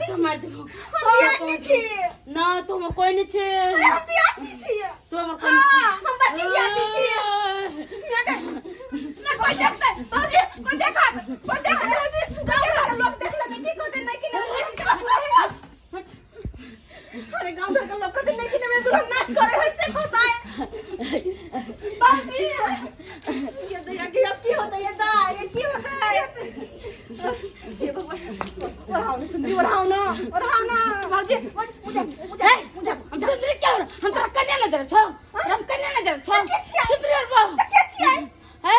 सबके मारि देबो। हम दियादनी छी। ना, तू हमर कोई नहीं छे। अरे, हम दियादनी छी। तू हमर कोई नहीं छे। हाँ, हम बड़की दियादनी छी। ना कोई देखते बाबूजी, कोई देखा, कोई देखा बाबूजी, गाँव घर के लोग देख लेते की कहते नहीं कि नहीं। अरे, गाँव घर के लोग कहते नहीं कि नहीं, दुल्हन नाच करे है से कहता है बाबूजी। ये तो ये अब की होता है ये दा, ये की होता है ये? भगवान, ओढ़ाओ ना सुंदरी, ओढ़ाओ ना, ओढ़ाओ ना बाबूजी, मुझे मुझे हे, मुझे हम सुंदरी क्या हो? हम तोरा कन्या ना दे छो, हम कन्या ना दे छो। के छियै? सुंदरी और बाबू के छियै? हे,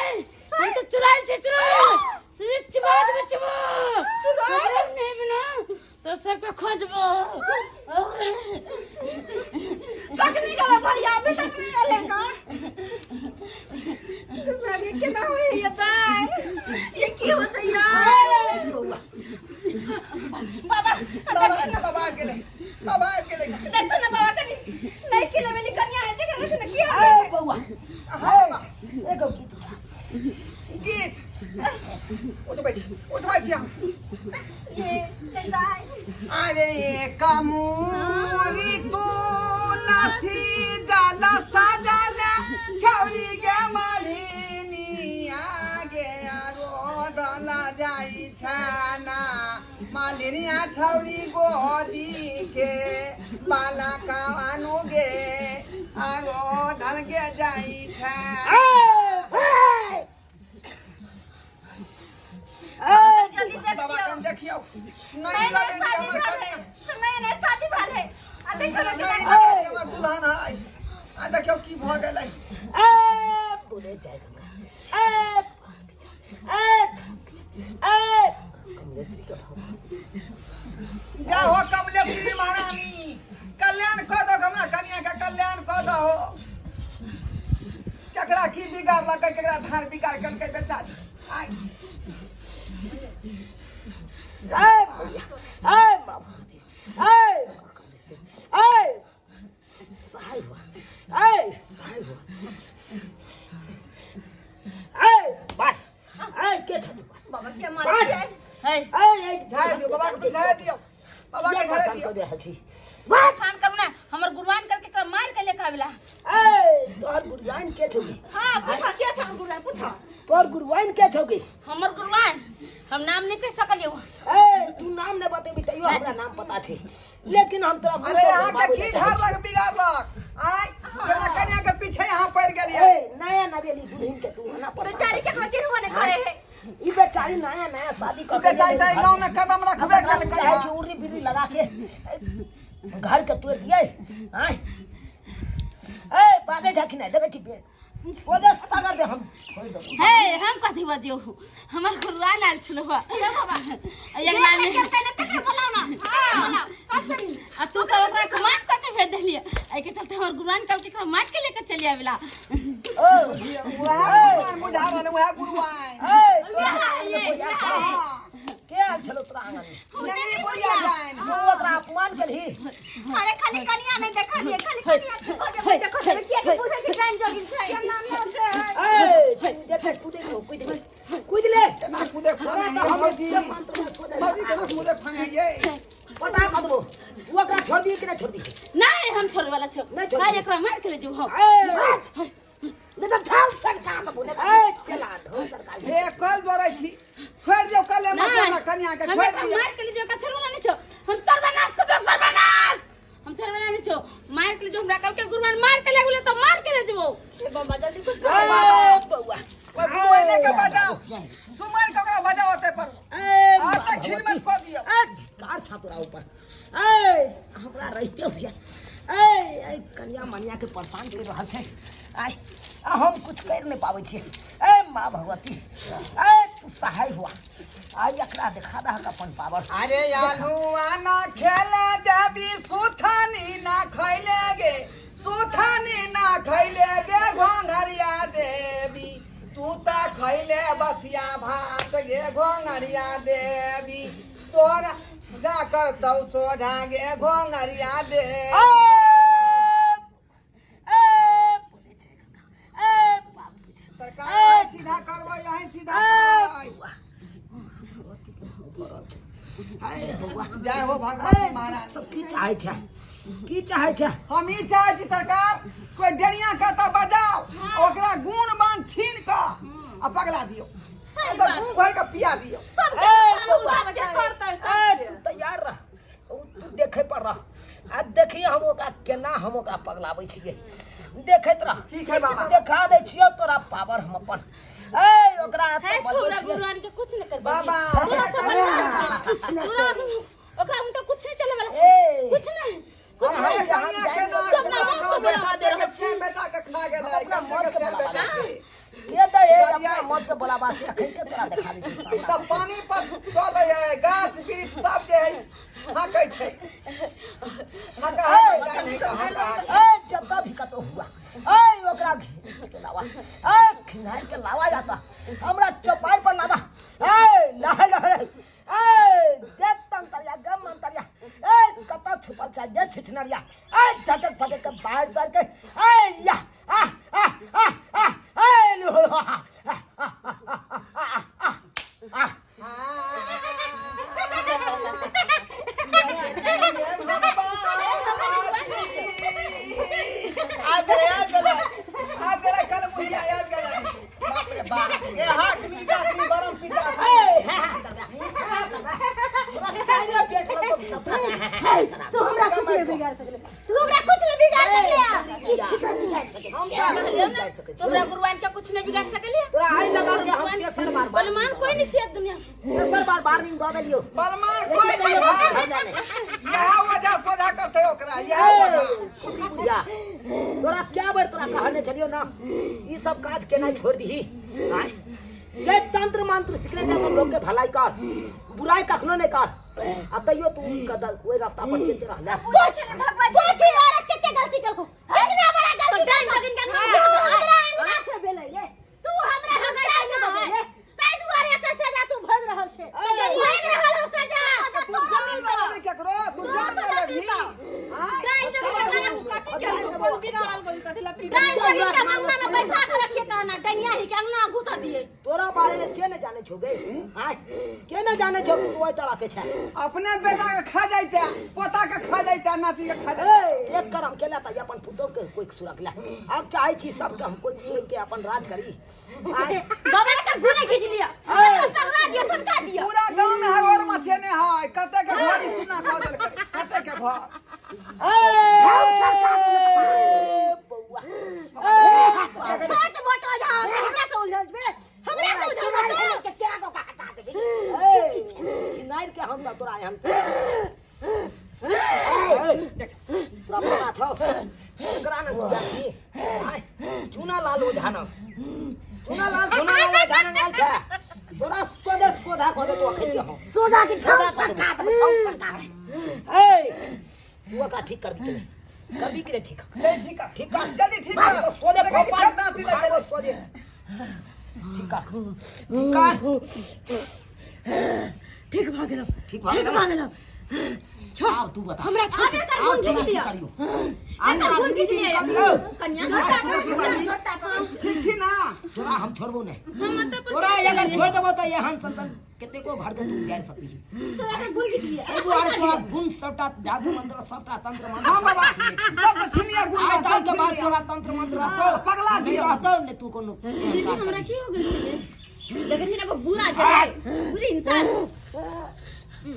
हम तो चुराइल छे, चुराइल सीधे चिबा देबे, चिबा। चुराइल? नहीं बिना तो सबके खोजबो। तक नहीं गला भैया, अभी तक नहीं गले का मैंने केना होय ये दाई, ये की होता यार? बाबा, देखो ना। बाबा आबि गेलै, बाबा आबि गेलै। देखो ना बाबा, कनी नहीं किले में कन्या है, देखो ना की हाल ए है। बौआ। हाँ बाबा। एगो गीत उठा। गीत उठबै छी, उठबै छी हम। ये दाई। अरे, कमूरी तुलसी जल सजल छौरी गे मालिनी आगे आरो डल जाइ छाना मालिनिया छौरी गोदी के बाला कानू गे आरो ढल के जाइ छा। जल्दी बाबा देखियो। कम देखियौ नहीं नहीं नहीं लगेंगे शादी हमर भेल है कनिया। नहीं नहीं, शादी भेल है आ देखो ना। नहीं लगेंगे हमर दुल्हन है, आ देखियौ की भऽ गेलै। ए बोले जय गंगा, ए ए ए कमलेश्वरी के भाव। जय हो कमलेश्वरी महारानी, कल्याण कऽ दो हमरा कनिया के, कल्याण कऽ दो। केकरा की बिगाड़लकै, केकरा धार बिगाड़ केलकै बेचारी आइ। ए भैया, ए बाबा, ए कमलेश्वरी, ए साहेब, ए साहेब, ए बस, ए के छथु? बाबा के मारे छै? हे। ए ए। झाड़ि दियौ बाबा के, झाड़ि दियौ बाबा के, झाड़ि दियौ। कर रहल छी। परेशान करू ना हमर गुरुआन करके एकरा मार के लेके आवेला। ए तोहर गुरुआइन के छौगी? हां, पूछा के छै गुरु, पूछा। तोहर गुरुआइन के छौगी? हमर गुरुआन हम नाम नहीं कह सकलियो। ए तू नाम नहि बतेबी तैयो हमरा नाम पता छै, लेकिन हम तोरा मुँह अरे से अहाँ के घुमाबै की लए झाड़ चाहै छी। लग बिगाड़लक आइ, केना कनिया के पीछे यहाँ पड़ि गेलियै? ए नया नवेली दुल्हन के तू एना परेशान बेचारी कर। केकरो चिन्हबो नहीं करे है। ई बेचारी नया नया शादी ई कऽ के बेचारी तऽ एहि गाँव में कदम रखबे हमरा केलकै। चाहै छी उर्री बिर्री लगा के घर के तोड़ दियै। आँय, ए बाजै छै कि नहि? देखै छी बे सोझे सगर दे हम छोड़ि देबो। हे, हम कथी बजियो? हमर गुरुआन आयल छलो एक नाम में। केलकै ने तकरा बोलाओ ना, हां बोलाओ सब करी। आ तू सब ओकरा के मार कऽ के भेज देलियै, एहिके चलते हमर गुरुआन कल के एकरा मार के लेके चलि आवेला। ओ उएह गुरुआइन बुझा रहल, उएह गुरुआइन। ए तोरा आंगन में कोई आयल छलौ? हँ। के आयल छलौ तोरा आंगन में? नेंगरी बुढ़िया जाइन। तू ओकरा अपमान केलही? अरे, खाली कनिया नहीं देखलिए, खाली कनिया के खोजे देखो, किया के पूछे कि जान जोगिन छै नाम ना छै। ए तू जते कूदे हो कूद ले, कूद ले। केना कूदे हमरा फाने तऽ हम भौजी? मंत्र में सोझे भौजी, केना कूदे फाने ये? पटा कऽ देबो। तू ओकरा छोड़बी कि नहि छोड़बी? नहीं, हम छोड़े वाला छो। नहीं छोड़बी। नहीं, एकरा मार के ले जो हम। ए नहि तऽ ठाउ सरकार तऽ बोले। ए चला ढो सरकार। हे, कल जोड़ै छी, छोड़ि दियौ कले मत। नहीं, हमरा कनिया के हम छोड़ि एकरा दियौ। मार के ले जो, एकरा छोड़े वाला नहीं छो। हम सर्वनाश कर दो, सर्वनाश। हम छोड़े वाला नहीं छो, मार के ले जो। हमरा कल के गुरुआन मार के ले गेलै तो मार के ले जेबो। हे बाबा, जल्दी कुछ ए बौआ। ओहि गुरुआइने के बजाओ, सुमन के ओकरा बजाओ ओतै पर। ए आ तऽ खिलमत कऽ दियौ। ए कार छा तोरा ऊपर। ए हमरा रहिते हुए ए ए कनिया मनिया के परेशान कर रहल छै। आइ आ हम कुछ कर नहि पाबै छियै। ए माँ भगवती, ए तू सहाय हुआ, आइ एकरा देखा दहक अपन पावर। अरे, आलुआ ना खेले देबी, सुथनी ना खैले गे, सुथनी ना खैले गे घोंघरिया देवी, तू तऽ खैले बसिया भात गे घोंघरिया देवी, तोरा जा करतौ सोझा गे घोंघरिया देवी। ए ए बोले छै गंगा, ए बाबू छै। सरकार यहीं सीधा करबै, यहीं सीधा करबै। आय बौआ। जय हो भगवान महाराज। सब की चाहै छै, की चाहै छै? हम ई चाहै छी सरकार, कोई डरिया के तऽ बजाओ, ओकरा गुण बान छीन कऽ आ पगला दियौ, तऽ मुँह भरि कऽ पिया दियौ। ए बौआ, ए तू तैयार रह, उ तू देखे पर रह आ देखिए हम ओकरा केना हम ओकरा पगलाबै छियै, देखैत रह। ठीक है बाबा। देखा दै छियौ तोरा पावर हम अपन। ए ओकरा है एतऽ तोरा बनबै छियै। गुरुआन के कुछ नहीं कर बाबा, तोरा सब हमरा बना किछु नहि तोरा करी। ओकरा हम तो कुछ नहीं चले वाला ए। छै, कुछ नहीं, कुछ हमरा नहीं। कनिया के ना सब ना मौत के बुलावा दे रहल छी। बेटा के खा गेलै, अपना मौत के कते बुलावा बेटा के। के दे ए अपना मौत के बोलाबा से अखन के तोरा देखा दै छियौ सामने। तऽ पानी पर चलै है, गाछ वृक्ष सब जे है हकै छै, हका हका जाइ है, हका हका। ए जतऽ भी कतौ हुआ, ए ओकरा घीच के लावा, ए खिंघारि के लावा जाता हमरा चौपाई पर लावा। ए लहे लहे, ए देख तंतरिया गम मंतरिया, ए कतऽ छुपल छै दे छिछनरिया, ए झटक फटक के बाहर चढ़ के ए या आ आ आ आ ए लो लो, आ आ आ आ आ आ। आ गेलै, आ गेलै, आ गेलै, कल मुहिया आ गेलै। बाप रे बाप, ए हाथ मी गाछ मी बरम पिता। ए हा हा तोरा चाहिए पेट पर तो सपना तू हमरा कुछ नहीं बिगाड़ सकले, तू हमरा कुछ नहीं बिगाड़ सकले। किछु नहि बिगाड़ि सकै हम छी। तोरा कुछ नहीं बिगाड़ सकै छी। तोरा गुरुआन के कुछ नहीं बिगाड़ सकलिए। तोरा आइ लगा के हम तेसर बार बलमान कोई नहीं छियै दुनिया में। तेसर बार वार्निंग दऽ देलियौ। बलमान लेकिन कोई तैयो नहीं बस है। फायदा नहि। यह वजह सोझा करते ओकरा, यह वजह। ए, बुढ़िया, तोरा क्या बेर तोरा कहने छलियौ ना ई सब काज केनाइ छोड़ि दही। आँय ये तंत्र मंत्र सिखने छै तऽ लोक के भलाई कर, बुराई कखनो नहि कर, आ तैयो तू ओहि रास्ता पर चलते रहले। पूछ पूछ ई औरत कते गलती केलको, इतना बड़ा गलती केलको। तू हमरा अंगना से भेलै ये, तू हमरा अंगना से भेलै, ताहि दुआरे एकर सजा तू भोग रहल छे, भोग रहल हो सजा। तू जान लेबही केकरो, तू जान लेबही। आँय? डाइन बहिन के अंगना में बैसा के रखिए कहना, डैनिया ही के अंगना घुसा दिए। तोरा बारे में के ने जाने छौ गे? आँय के ने जाने छौ कि तू ओहि तरह के छै? अपने बेटा के खा जाइते, पोता के खा जाइते, नाती के खा जाइते। ए एक करम केला तऽ अपन पुतोह के कोइ सुरक ले। अब चाहै छी सबके हम कोइ सुरक के अपन राज करी। आँय बाबा एकर गुने खींच लिया, एकर पगला दिया, सनका दिया। पूरा गांव में हर और मचेने है, कते के घर ई सुना कऽ देलकै, कते के घर। ए सरकार बौआ, छोट मोट ओझा हो, हमरा से उलझबे, हमरा से उलझबे के क्या गो हटा देबी। ए खिनाइल के हम तऽ तोरा एहन देख तोरा पता छौ एकरा ने पूजा छी। आँय, चूना लाल ओझा न, चूना लाल, चूना लाल ओझा न आयल छै तोरा सोधे सोधा कऽ देतौ अखन के हम। सोझा के ठाउ सरकार देबै, ठाउ सरकार। ए तू ओकरा ठीक करबी के नहि? करबी के नहि ठीक? जल्दी ठीक कर, ठीक कर। जल्दी ठीक कर। सोधे देखै छी खोपा फेर नाती लग गेलै। सोधे ठीक कर, ठीक कर। ठीक भऽ गेलौ, ठीक भऽ ठीक गेलौ? भऽ गेलौ। छोड़ आब तू बता, हमरा छोड़, एकर आब गुण केना खींच की लिअ, करियौ? एकर गुण खींच लिअ कनिया। ठीक छी ना? तोरा हम छोड़बो नहि, तोरा अगर छोड़ देबो तऽ एहन संतन कतेको घर के तू उजाड़ि सकै छी। तोरा एकर गुण खींच लिअ। एहि दुआरे तोरा गुण सबटा जादू मंत्र सबटा तंत्र मंत्र हाँ बाबा, सबटा छीनै छी। सब छीन लिया गुण, आइ सब काल्हि के छीन बाद लिया। तोरा तंत्र मंत्र रहतौ पगला नहि दियौ। रहतौ नहि तू कोनो एहन दीदी काज हमरा करबही। की हो गेल छलै? देखै छी ने एगो बुरा जगह, बुरी इंसान। ए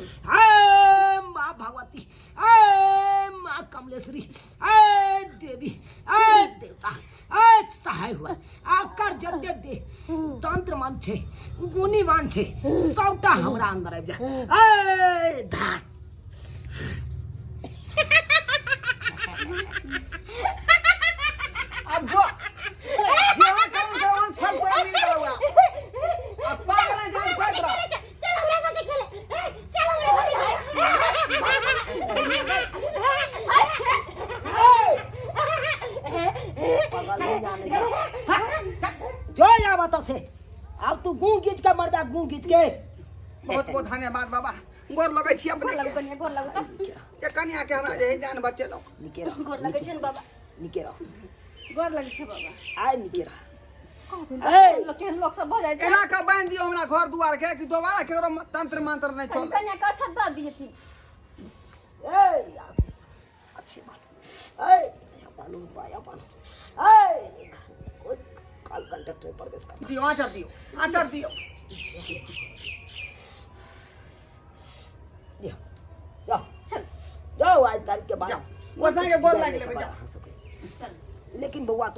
माँ भगवती, ए माँ कमलेश्वरी, ए देवी, ए देवता, ए सहाय हुआ आकर जते दे तंत्र मन छै गुणीवान छै सबटा हमरा अंदर आबि जा। ए धा अब जो जेहन करम तेहन फल तोरा मिल गेलौ। अब पागल है जान फैल रहा। चल हमरा साथे खेले, ए, चल हमरा साथे। पगल हो जाने जो आबत से अब तू गूं गीच के मरबा, गूं गीच के। बहुत बहुत धन्यवाद बाबा, गोर लगै छी अपने गोर लगू कनिया, गोर लगू तऽ। के कनिया के हमरा जे है जान बचेलौ। निके रह, गोर लगै छै ने बाबा? निके रह। गोर लगै छै बाबा। आय निके रह। कहथिन ए। लोक केहन लोक सब भऽ जाइ छै। एना के बांधि दियौ हमरा घर दुआर के कि दोबारा केकरो तंत्र मंत्र नहीं चले। कन्या के अक्षत दऽ दियथिन। ए अच्छी बात। ए अपन उपाय अपन। ए कोई काल कंडक्टर में प्रवेश करता। दियो आचर, दियो आचर, दियो। जाओ जाओ चल जाओ, आज तारीख के बाद जाओ। गोसाई के गोर लागि लेबै, जाओ। लेकिन बउआ तू